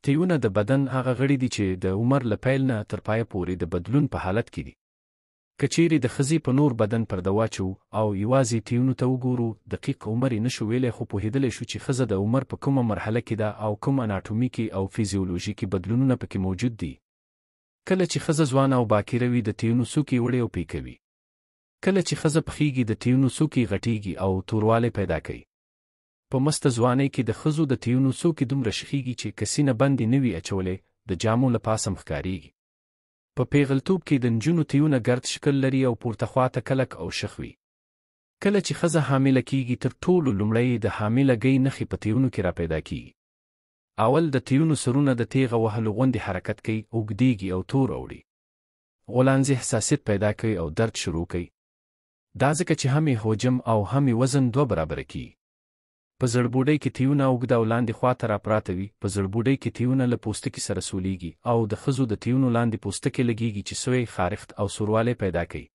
تیونه د بدن هغه غړي دي چې د عمر له پیل نه تر پایه پورې د بدلون په حالت کې دي. که چېرې د ښځې په نور بدن پرده واچوو او یوازې تیونو ته وګورو، دقیق عمر یې نشو ویلی خو پوهېدلی شو چې ښځه د عمر په کومه مرحله کې ده او کوم اناټومیکي او فیزیولوژیکي بدلونونه پکې موجود دي. کله چې ښځه ځوانه او باکره وي د تیونو څوکې وړې او پیکه وي. کله چې ښځه پخېږي د تیونو څوکې غټېږي او توروالی پیدا کوي. په مسته ځوانۍ کې د ښځو د تیونو څوکې دومره شخېږي چې که سینه بند یې نه وي اچولی، د جامو له پاسه هم ښکارېږي. په پېغلتوب کې د نجونو تیونه ګرد شکل لري او پورته خوا ته کلک او شخ وي. کله چې ښځه حامله کېږي تر ټولو لومړی یې د حامله ګۍ نښې په تیونو کې راپیدا کېږي. اول د تیونو سرونه د تېغه وهلو غوندې حرکت کوي، اوږدېږي او تور اوړي. غولانځې حساسیت پیدا کوي او درد شروع کوي. دا ځکه چې هم یې حجم او هم یې وزن دوه برابره کېږي. په زړبوډۍ کې تیونه اوږده او لاندې خوا ته راپراته وي، په زړبوډۍ کې تیونه له پوستکي سره سولېږي او د ښځو د تیونو لاندې پوستکی لګېږي چې سوی، خارښت او سوروالی پیدا کوي.